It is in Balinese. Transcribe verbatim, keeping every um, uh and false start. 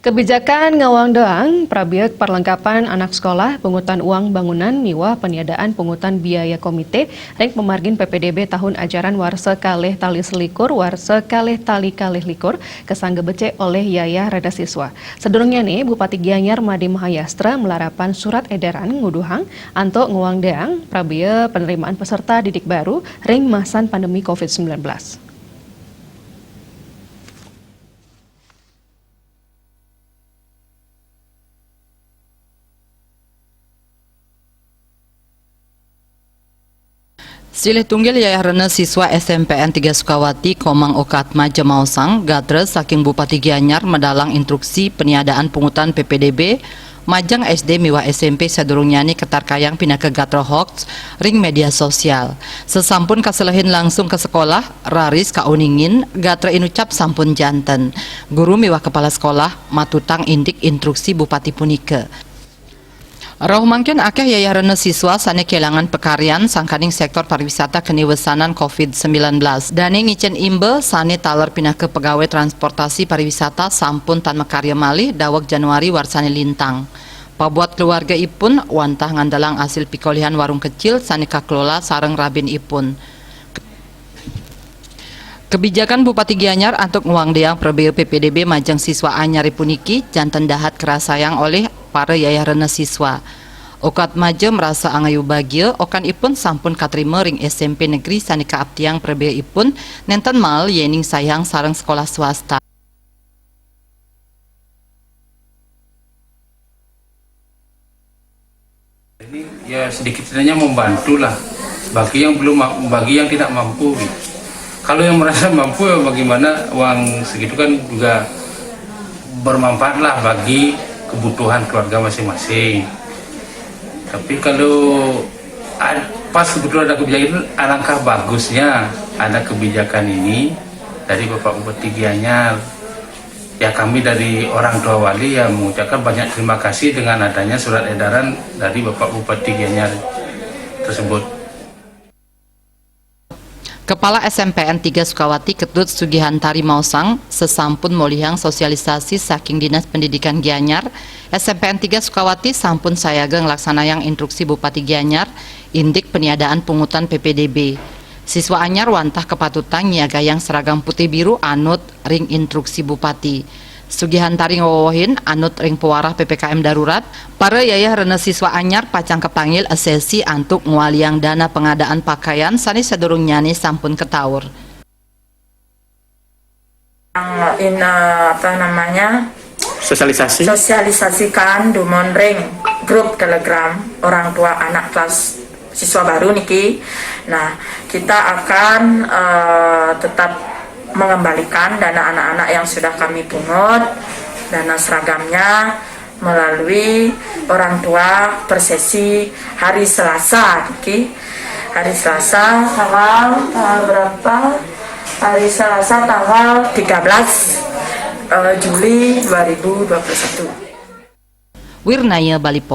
Kebijakan ngawang deang, prabiek perlengkapan anak sekolah, pungutan uang bangunan, miwah peniadaan pungutan biaya komite, ring pamargin P P D B tahun ajaran warsa kalih tali selikur, warsa kalih tali kalih likur, kasangga becik olih Yayah Rena Siswa. Sadurungnyane, Bupati Gianyar Made Mahayastra malarapan surat edaran nguduhang antuk ngawang deang, prabia penerimaan peserta didik baru ring masan pandemi covid sembilan belas. Silih tunggil Yayah Rena Siswa S M P N tiga Sukawati, Komang Okatma Jemausang, gatra saking Bupati Gianyar madalang instruksi peniadaan pungutan P P D B majeng S D miwah S M P sadurungnyane katarkayang pinaka gatra hoax ring media sosial. Sasampun kaselehin langsung ka sekolah, raris kauningin, gatra inucap sampun janten. Guru miwah kepala sekolah matutang indik instruksi Bupati punika. Rauh mangkin akeh Yayah Rena Siswa sane kelangan pakaryan sangkaning sektor pariwisata keni wesanan covid sembilan belas. Dane ngicen imba sane taler pinaka pegawai transportasi pariwisata sampun tan makarya malih daweg Januari warsane lintang. Pabuat keluarga ipun wantah ngandelang asil pikolihan warung kecil sane kakelola sareng rabin ipun. Kebijakan Bupati Gianyar antuk ngwangdiang prabea P P D B majeng siswa anyare puniki janten dahat karasayang olih para Yayah Rena Siswa. Okatma ja marasa angayu bagia, okan ipun sampun katrima ring S M P negeri sane kaaptiang prabea ipun, nenten mal yening saihang sareng sekolah swasta. Ini ya sedikit setidaknya membantu lah bagi yang belum ma- bagi yang tidak mampu gitu. Kalau yang merasa mampu ya bagaimana, uang segitu kan juga bermanfaat lah bagi kebutuhan keluarga masing-masing. Tapi kalau ad- pas kebetulan ada kebijakan itu, alangkah bagusnya ada kebijakan ini dari Bapak Bupati Gianyar. Ya, kami dari orang tua wali ya mengucapkan banyak terima kasih dengan adanya surat edaran dari Bapak Bupati Gianyar tersebut. Kepala S M P N tiga Sukawati Ketut Sugihantari maosang, sasampun molihang sosialisasi saking Dinas Pendidikan Gianyar, S M P N tiga Sukawati sampun sayaga nglaksanayang instruksi Bupati Gianyar, indik peniadaan pungutan P P D B. Siswa anyar wantah kapatutang nyiagayang seragam putih biru anut ring instruksi Bupati. Sugihantari ngwewehin, anut ring pawarah P P K M darurat, para Yayah Rena Siswa anyar pacang kapanggil asesi antuk ngwaliang dana pengadaan pakaian sane sadurungnyane sampun kataur. Yang in, eh, apa namanya Sosialisasi. Sosialisasikan dumun ring grup Telegram orang tua anak kelas siswa baru niki. Nah, kita akan eh, tetap mengembalikan dana anak-anak yang sudah kami pungut, dana seragamnya melalui orang tua per sesi hari Selasa niki. Hari Selasa tanggal tanggal berapa? Hari Selasa tanggal tiga belas eh, Juli dua ribu dua puluh satu. Wirnaya Bali Post.